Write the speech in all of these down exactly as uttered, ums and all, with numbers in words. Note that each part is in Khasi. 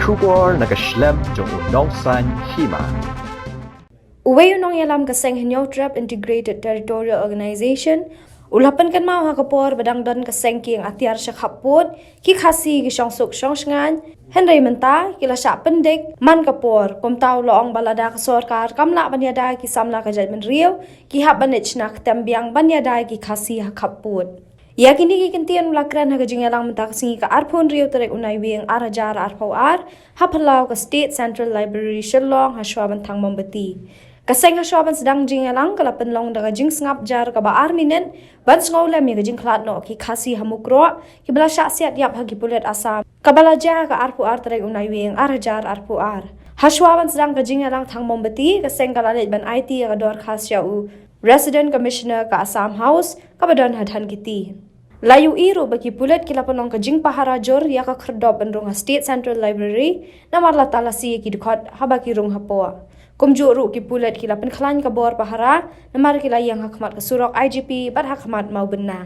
Khubor na ka shlem jong u Nongsaiñ Hima. Uwei u nongïalam ka seng Hynñiewtrep Integrated Territorial Organization u la pynkynmaw ha ka por ba dang don ka seng kieng atiar sha khappud, ki Khasi ki shongsuk shongshngaiñ, hynrei mynta ki la shah pyndik man ka por. Kumta u la ong ba lada ka sorkar kam lah ban ïada ki samla ka jaitbynriew, ki hap ban leit shna ktem biang ban ïada ki Khasi ha khappud. Ïa kine ki kyntien u la kren ha ka jingïalang mynta ka sngi ka arphew hynriew tarik u Naiwieng ar hajar arphew ar ha phyllaw ka State Central Library Shillong hashwa ban thang mombati. Ka seng hashwa ban sdang jingïalang ka la pynlong da ka jingsngap jar kaba ar minit ban sngewlem ïa ka jingkhlad noh ki Khasi ha Mukroh kiba la shah siat ïap ha ki pulit Assam, kaba la jia ha ka arphew ar tarik u Naiwieng ar hajar arphew ar. Hashwa ban sdang ka jingïalang thang mombati, ka seng ka la leit ban aiti ïa ka dorkhas sha u Resident Commissioner ka Assam House kaba don ha Dhankheti. La ïohi ruh ba ki pulit ki la pynlong ka jingpahara jur ïa ka khyrdop ban rung ha State Central Library namar la talasi ïa ki dkhot haba ki rung hapoh. Kumjuh ruh ki pulit ki la pynkhlaiñ ka bor pahara namar ki la ïeng ha khmat ka surok I G P bad ha khmat Mawbynna.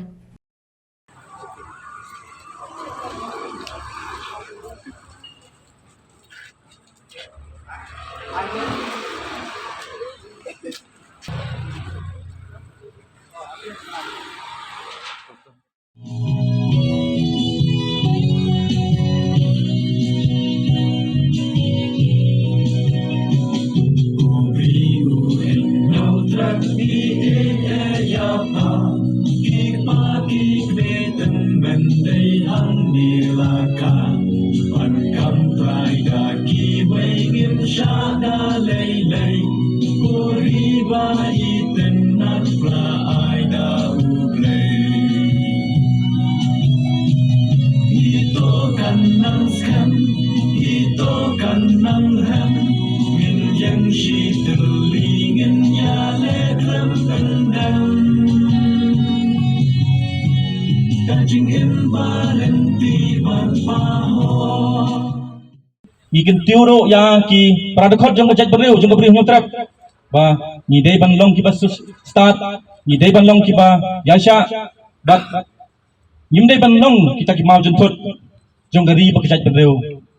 Ito kan nang skhem, ito kan nang rhem, ngin ïeng shi tylli ngin ïaleh khlem pyndem. Ka jingim ba ryntih bad ba hok. Ngi kyntiew ruh ïa ki para dkhot jong ka jaitbynriew jong ka Bri Hynñiewtrep ba ngi dei ban long kiba sus-, stad, ngi dei ban long kiba ïaishah, bad ngim dei ban long kita ki mawjynthut jong ka ri bad ka jaitbynriew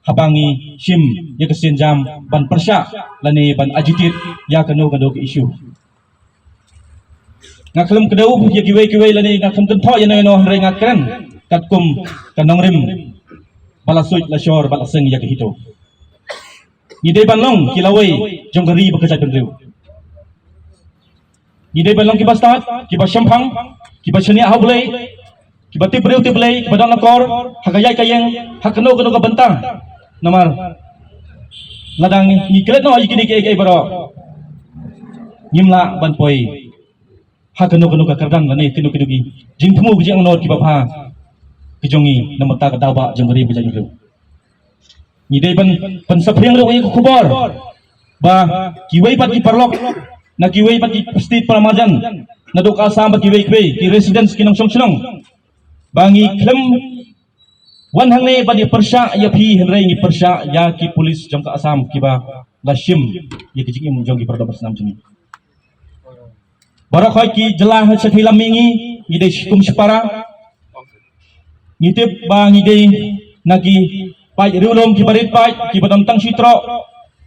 haba ngi shim ïa ka sienjam ban pyrshah lane ban agitate ïa kano kano ka issue. Nga khlem kdew ïa kiwei kiwei lane nga khlem kynthoh ïano ïano, hynrei nga kren katkum ka nongrim ba la suit la shor ba la seng ïa ka HITO. Ngi dei ban long ki lawei jong ka ri bad ka jaitbynriew. Ngi dei ban long kiba stad, kiba shemphang, kiba shaniah ha U Blei, kiba tip briew tip Blei, kiba don akor ha ka ïaid ka ïeng, ha kano kano ka bynta. Namar lada ngi, ngi klet noh ïa kine kiei kiei baroh, ngim lah ban poi ha kano kano ka kyrdan lane kano kano ki jingthmu ki jingangnud kiba bha ki jong ngi na ka bynta ka daw ba jong ka ri bad ka jaitbynriew. Ngi dei ban, ban pynsaphriang ruh ïa ka khubor ba kiwei pat ki paralok na kiwei pat ki state para marjan, naduh ka Assam bad kiwei kiwei ki residents, ki nongshong shnong, ba ngi khlem wan hangne ban ïa pyrshah ïa phi, hynrei ngi pyrshah ïa ki police jong ka Assam kiba la shim ïa ki jingim jong ki para dkhot ba snam jong ngi. Baroh khoit ki jylla ha shatei lam mihngi ngi dei kum shipara. Ngi tip ba ngi dei na ki paid riewlum kiba rit paid, kiba don tang shi troh.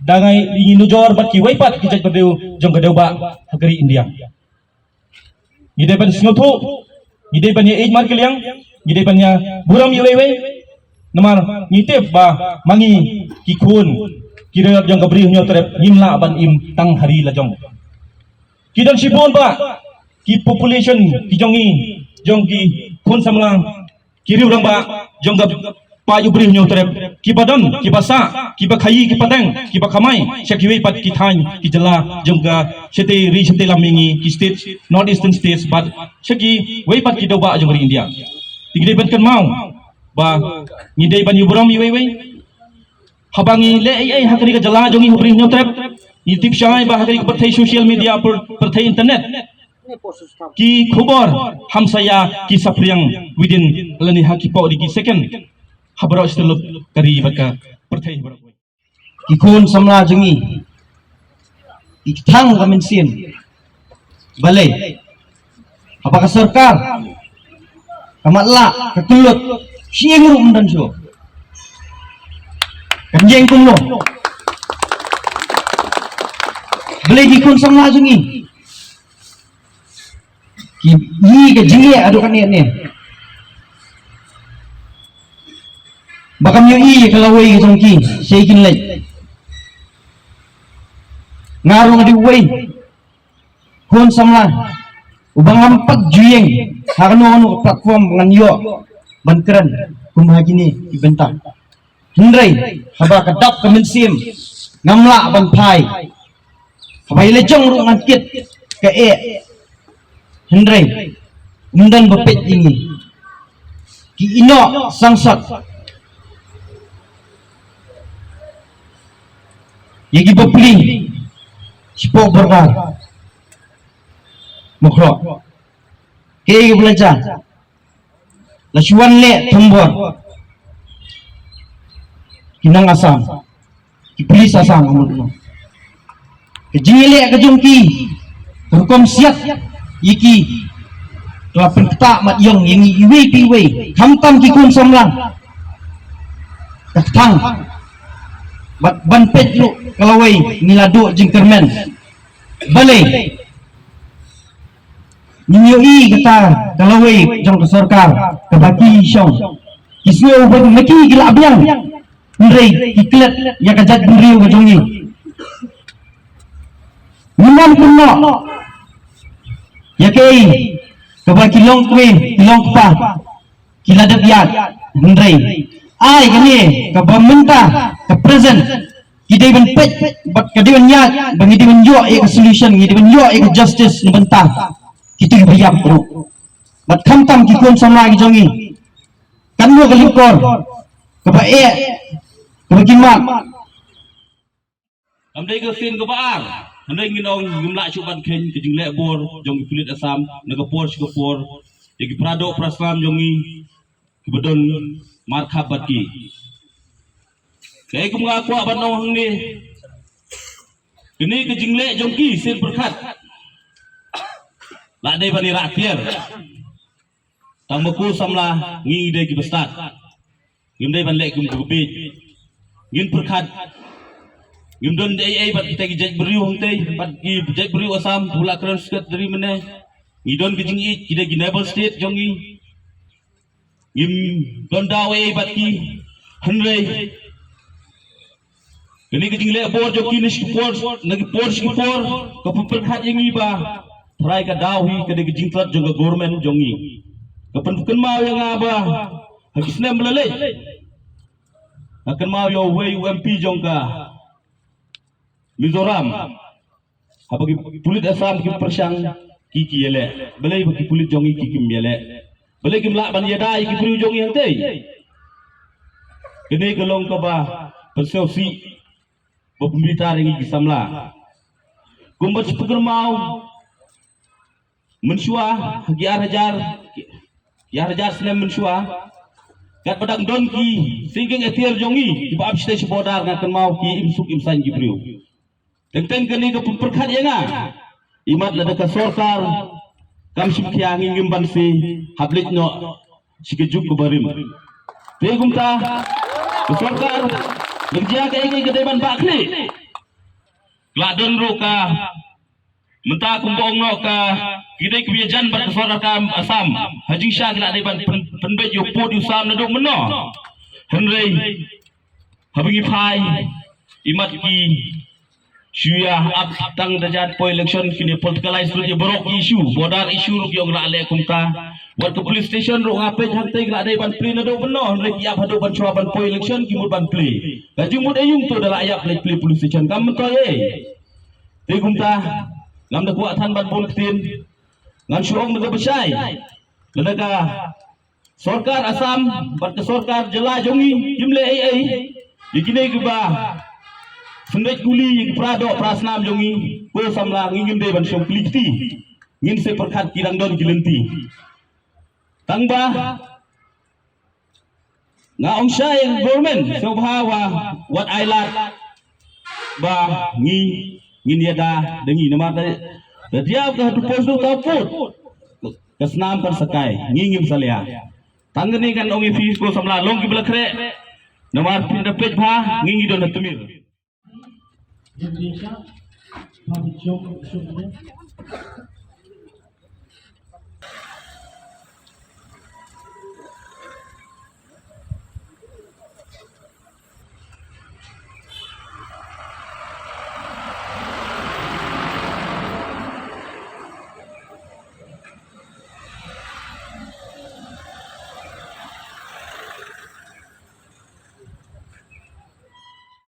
Da ngi, ngi nujor bad kiwei pat ki jaitbynriew jong ka dewbah ha ka ri India. Ngi dei ban sngewthuh, ngi dei ban ïa ïeit markylliang, ngi dei ban ïa burom ïa iwei iwei. Namar ngi tip ba ma ngi ki khun ki rep jong ka Bri Hynñiewtrep ngim lah ban im tang ha ri la jong. Ki don shibun ba ki population ki jong ngi, jong ki khun samla, ki riew rangbah jong ka paid u Bri Hynñiewtrep, kiba don, kiba sah, kiba khaïi, kiba teng, kiba kamai sha kiwei pat ki thaiñ ki jylla jong ka shatei ri shatei lam mihngi, ki state, North Eastern States bad sha kiwei pat ki dewbah jong ka ri India. Te ngi dei ban kynmaw ba ngi dei ban ïa burom ïa iwei iwei. Haba ngi leh ei ei ha kane ka jylla jong ngi ha Bri Hynñiewtrep, ngi tip shai ba ha kane ka pyrthei social media, pyr-, pyrthei internet, ki khubor hamsaïa ki saphriang within lane ha ki pok de ki second ha baroh shi tylli ka ri bad ka pyrthei baroh. Ki khun samla jong ngi, ki kthang ka mynsiem. Balei? Haba ka sorkar ka matlah, ka kyllut, shi ïing ruh ym don shuh. Kan ïeng kumno? Balei ki khun samla jong ngi ki ïohi ka jingeh haduh katne ne, ba kam ïohi ka lawei ka jong ki, sa ïa kin leit. Nga ruh nga dei uwei khun samla uba ngam pat ju ïeng ha kano kano ka platform ba ngan ïoh ban kren kum ha kine ki bynta. Hynrei haba ka dap ka mynsiem ngam lah ban phai. Haba ïa la jong ruh ngan kit ka eh. Hynrei ym don ba peit ïa ngi. Ki ïehnoh sangsot ïa ki bapli shapoh border Mukroh. Kaei kaba la jia? La shu wan leh thombor ki nong Assam, ki police Assam, ka mut no. Ka jingïaleh ka jong ki ka rukom siat ïa ki, ka la pynktah mat ïong ïa ngi iwei pa iwei, khamtam ki khun samla. Ka kthang bad ban peit ruh ka lawei, ngi la duh jingkyrmen. Balei? Ngim ïohi kata ka lawei jong ka sorkar kaba ki shong. Ki sngew ba ma ki ki la biang, hynrei ki klet ïa ka jaitbynriew ka jong ngi. Ngim wan pynnoh ïa kaei kaba ki longkmie ki longkpa ki la dep ïaid, hynrei ai kane kaba mynta ka present ki dei ban peit bad ka dei ban ïaid, ba ngi dei ban ïoh ïa ka solution, ngi dei ban ïoh ïa ka justice na bynta kito kiba ïap ruh. Bad khamtam ki khun samla ki jong ngi, katno ka lynti kaba eh, kaba ki mad. Kam dei ka sien kaba ar, hynrei ngin ong ngim lah shuh ban kheiñ ka jingleh bor jong ki pulit Assam na ka por sha ka por ïa ki para doh para snam jong ngi kiba don markhap bad ki. Kaei kum nga kwah ban ong hangne, kane ka jingleh jong ki sien pyrkhat la dei ban ïarah tiar. Tang ba ko samla ngi dei kiba stad, ngim dei ban leh kum kiba bieit. Ngin pyrkhat, ngim don ei ei bad kita ki jaitbynriew hangtei, bad ki jaitbynriew Assam, pula kren sket dari mene. Ngi don ki jingïeit, ki dei ki neighbor state jong ngi. Ngim don daw ei ei bad ki, hynrei kane ka jingleh bor jong ki na ki por, na ki por sha ki por, ka pynpyrkhat ïa ngi ba trai ka daw hi ka dei ka jingtlot jong ka government jong ngi. Ka pynkynmaw ïa nga ba ha ki snem ba la leit, nga kynmaw ïa uwei u M P jong ka Mizoram. Haba ki pulit Assam ki pyrshang ki ki ïaleh, balei ba ki pulit jong ngi ki kim ïaleh? Balei kim lah ban ïada ïa ki briew jong ngi hangtei? Kane ka long kaba pynsngewsih, ba pynbitar ïa ngi ki samla. Kumba shu kynmaw mynshuwa, ha ki ar hajar, ki ar hajar snem mynshuwa, katba dang don ki syngkeng atiar jong ngi kiba ap shatei sha border, nga kynmaw ki im suk im saiñ ki briew. Teng teng kane ka pynpyrkhat ïa nga, imat lada ka sorkar kam shim khia, ngi ngim ban sa hap leit noh sha ka juk kaba rim. Te kumta ka sorkar, lada jia kaei kaei ka dei ban bah khlieh. Ka la don ruh ka, mynta kumba ong noh ka, ki dei kiba ïajan bad ka sorkar Assam, ha jingshisha ki la dei ban pyn, pynbeit ïa u pud ïa u sam naduh mynno. Hynrei haba ngi phai, imat ki shu ïa ap tang da jan poi election, kine politicalize lut ïa baroh ki issue, border issue ruh ki ong lah leh kumta. Wat ka police station ruh nga peit hangtei ki la dei ban plie naduh mynno, hynrei ki ap haduh ban shuwa ban poi election ki mut ban plie. Ka jingmut aïu to da la ïap leit plie police station, kam myntoi ei. Te kumta ngam da kwah than ban bun ktien. Ngan shu ong da kaba shai, lada ka sorkar Assam bad ka sorkar jylla jong ngi kim leh ei ei ïa kine kiba sngewbha kuli ïa ki para doh para snam jong ngi, ko samla, ngi ngim dei ban shong kli kti. Ngin sa pyrkhat, ki dang don ki lynti. Tang ba nga ong shai ïa ka government sngewbha wa wat ai lad ba ngi, ngin ïada da ngi, namar da, da dia ka hatu pos du ka put, ka snam kan sakai, ngi ngim salia. Tang kane kan ong ïa phi ko samla, long kiba la khreh, Namar phi da peit bha, ngi ngi don ha tmir.